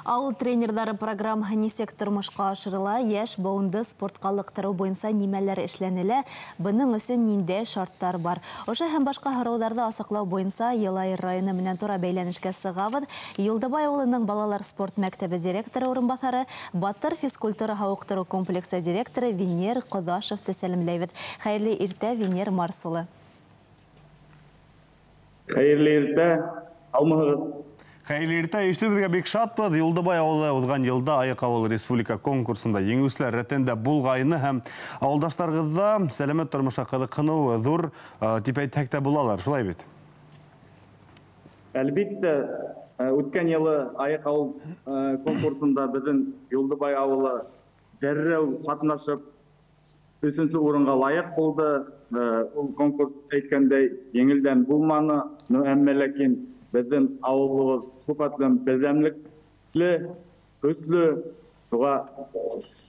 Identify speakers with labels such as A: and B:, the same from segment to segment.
A: Ауыл тренерҙары программаһы нисек тормошҡа ашырыла, йәш быуынды спортҡа ылыҡтырыу буйынса нимәләр эшләнелә, бының өсөн ниндәй шарттар бар? Ошо һәм башҡа һорауҙарҙы асыҡлау буйынса Йылайыр районы менән тура бәйләнешкә сығабыҙ. Юлдыбай ауылының балалар спорт мәктәбе директоры урынбаҫары, Батыр физкультура һауыҡтырыу комплексы директоры Венер Ҡоҙашевты сәләмләйбеҙ. Хәйерле иртә, Венер Марс улы.
B: Хәйерле иртә, һаумыһығыҙ.
C: Хәйерле иртә, ишетеүебеҙгә бик шатбыҙ. Юлдыбай ауылы уҙған йылда Айыҡ ауыл республика конкурсында еңеүселәр рәтендә булғайны һәм ауылдаштарығыҙҙа сәләмәт тормошҡа ҡыҙыҡһыныу ҙур тип әйтһәк тә булалар, шулай бит?
B: Әлбиттә, үткән йылы Айыҡ ауыл конкурсында беҙҙең Юлдыбай ауылы дәррәү ҡатнашып, өсөнсө урынға лайыҡ булды. Ул конкурс әйткәндәй еңелдән булманы, әммә ләкин беҙҙең ауылыбыҙ шул хәтлем берҙәмлекле, көслө, шуға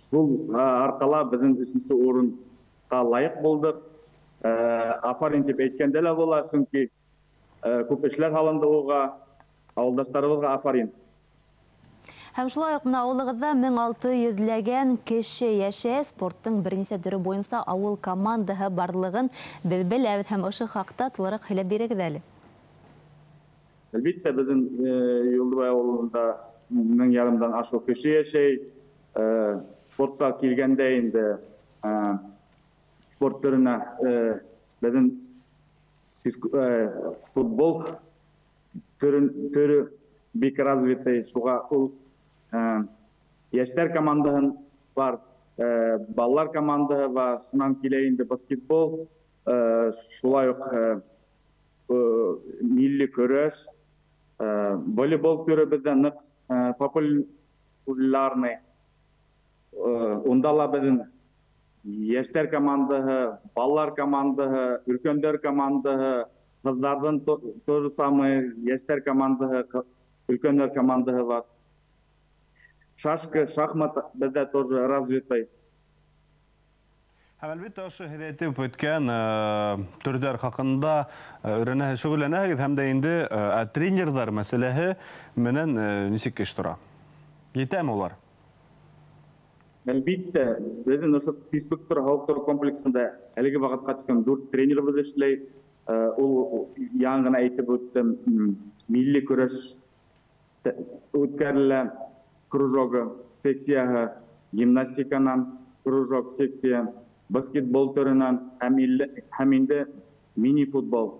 B: шул арҡала беҙҙең өсөнсө урынға лайыҡ булдыҡ. Афарин тип әйткәндә лә була, сөнки күп эшләр һалынды уға, ауылдаштарыбыҙға афарин.
A: Һәм шулай уҡ бына ауылығыҙҙа мең алты йөҙләгән кеше йәшәй, спорттың бер нисә төрө буйынса ауыл командаһы барлығын беҙ беләбеҙ һәм ошо хаҡта тулыраҡ һөйләп бирегеҙ әле.
B: Әлбиттә, беҙҙең Юлдыбай ауылында мең ярымдан ашыу кеше йәшәй. Спортҡа килгәндә инде, спорт төрөнә, беҙҙең футбол төрө бик развитый, шуға ул, йәштәр командаһы бар, балалар командаһы бар, шунан килә инде баскетбол, шулай уҡ, милли көрәш, волейбол төрө беҙҙә ныҡ популярный. Унда ла беҙҙең йәштәр командаһы, балалар командаһы, өлкәндәр командаһы, ҡыҙҙарҙың то же самое, йәштәр командаһы, өлкәндәр командаһы бар. Шашка, шахмат беҙҙә тоже развитый.
C: Һәм әлбиттә ошо һеҙ әйтеп үткән төрҙәр хаҡында шөғөлләнәһегеҙ һәм дә инде тренерҙар мәсьәләһе менән нисек эш тора? Етәме улар?
B: Әлбиттә, беҙҙең ошо физкультура һауыҡтырыу комплексында әлеге ваҡытҡа тиклем 4 тренерыбыҙ эшләй. Ул яңы ғына әйтеп үттем, милли көрәш үткәрелә кружогы, секцияһы, гимнастиканан кружок, секция, баскетбол төрөнән һәм инде мини-футбол.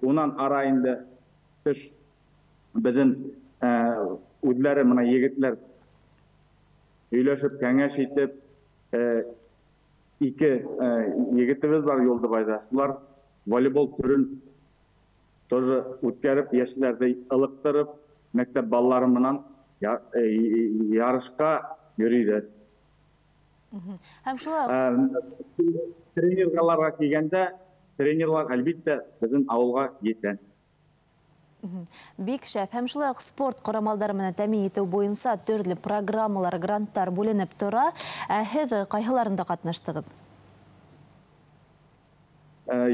B: Унан ара инде тыш беҙҙең, үҙләре мына егетләр һөйләшеп, кәңәш итеп, ике, егетебеҙ бар Юлдыбайҙа. Шулар волейбол төрөн тоже үткәреп, йәшләрҙе ылыҡтырып, мәктәп балалары менән ярышҡа йөрөйҙәр.
A: Һәм шулай уҡ
B: Тренерларға килгәндә, тренерлар әлбиттә беҙҙең ауылға етә.
A: Бик шәп. Һәм шулай уҡ спорт ҡорамалдары менән тәьмин итеү буйынса төрлө программалар, гранттар бүленеп тора. Ә һеҙ ҡайһыларында ҡатнаштығыҙ?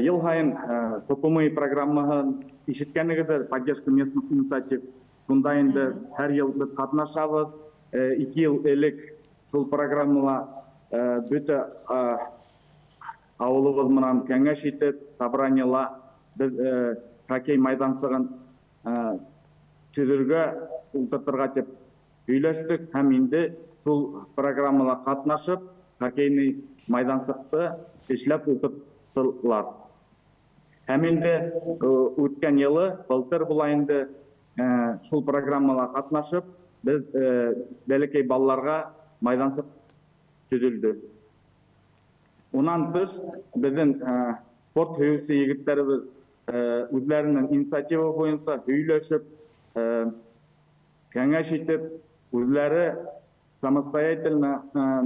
B: Йыл һайын, ТПМИ программаһын ишеткәнегеҙҙер, поддержка местных инициатив. Шунда инде һәр йыл беҙ ҡатнашабыҙ. 2 йыл элек шул программала, бөтә, ауылыбыҙ менән кәңәш итеп, собраниела беҙ, хоккей майҙансығын, төҙөргә, ултыртырға тип һөйләштек һәм инде шул программала ҡатнашып, хоккейный майҙансыҡты эшләп ултырттылар. Һәм инде, үткән йылы, былтыр була инде, шул программала ҡатнашып, беҙ, бәләкәй балаларға майҙансыҡ төҙөлдө. Унан тыш, беҙҙең, спорт һөйөүсе егеттәребеҙ, үҙҙәренең инициатива буйынса һөйләшеп, кәңәш итеп, үҙләре самостоятельно,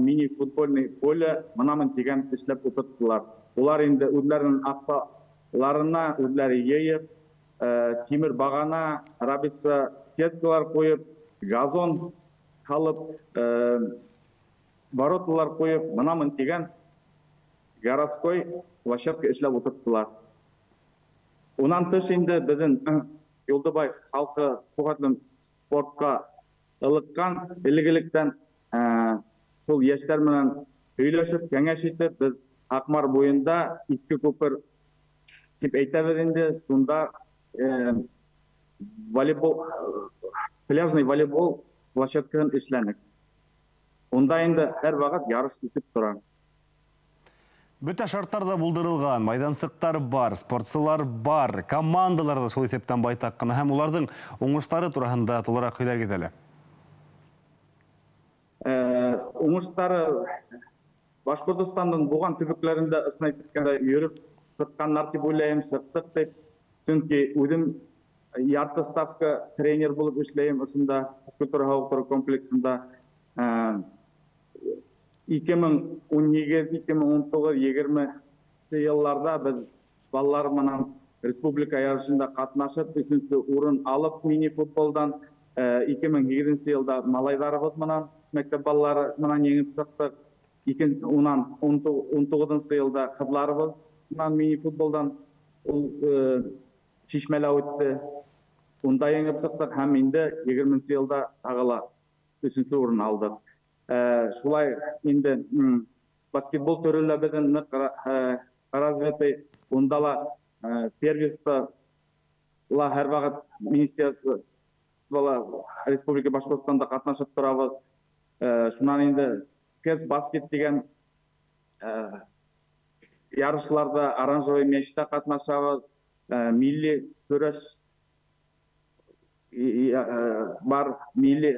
B: мини-футбольный поле мынамын тигән эшләп ултырттылар. Улар инде үҙҙәренең аҡсаларына үҙләре йыйып, тимер бағана, рабица сеткалар ҡуйып, газон һалып, вороталар ҡуйып, мынамын тигән городской площадка эшләп ултырттылар. Унан тыш инде беҙҙең Юлдыбай халҡы шул хәтлем спортҡа ылыҡҡан элек-электән. Шул йәштәр менән һөйләшеп, кәңәш итеп, беҙ Һаҡмар буйында иҫке күпер тип әйтәбеҙ инде, шунда волейбол, пляжный волейбол площадкаһын эшләнек. Унда инде һәр ваҡыт ярыш итеп тора.
C: Бөтә шарттар да булдырылған, майҙансыҡтар бар, спортсылар бар, командалар ҙа шул иҫәптән байтаҡ ҡына, һәм уларҙың уңыштары тураһында тулыраҡ һөйләгеҙ әле.
B: Уңыштары Башҡортостандың булған төбәктәрендә ысын әйткәндә йөрөп сыҡҡандар тип уйлайым, сыҡтыҡ тип. Сөнки үҙем ярты ставка тренер булып эшләйем ошонда физкультура һауыҡтырыу комплексында. 2018, 2019, 20 йылларҙа беҙ балалар менән республика ярышында ҡатнашып, 3-нсе урын алып мини-футболдан, 2008 йылда малайҙарыбыҙ менән, мәктәп балалары менән еңеп сыҡтыҡ. 2019 йылда ҡыҙларыбыҙ менән мини-футболдан ул Шишмәлә үтте. Унда еңеп сыҡтыҡ һәм инде 20 йылда тағы ла 3-нсе урын алдыҡ. Шулай инде баскетбол төрө лә беҙҙең ныҡ развитый. Унда ла первенство ла һәр ваҡыт министерство Республика Башҡортостанда ҡатнашып торабыҙ. Шунан инде Фес баскет тигән ярышларҙа оранжевый мячта ҡатнашабыҙ. Милли көрәш бар, милли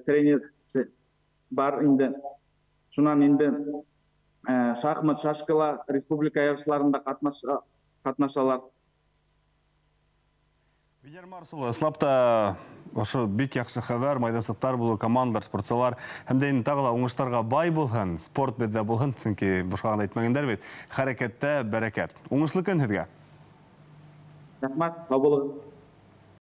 B: тренер бар инде. Шунан инде шахмат, шашкала республика ярышларында ҡатнашалар.
C: Венер Марс улы, ысынлап та ошо бик яҡшы хәбәр, майҙансыҡтар булыу, командалар, спортсылар һәм дә инде тағы ла уңыштарға бай булһын, спорт беҙҙә булһын, сөнки бушҡа ғына әйтмәгәндәр бит, хәрәкәттә бәрәкәт. Уңышлы көн һеҙгә.
B: Рәхмәт, һау булығыҙ.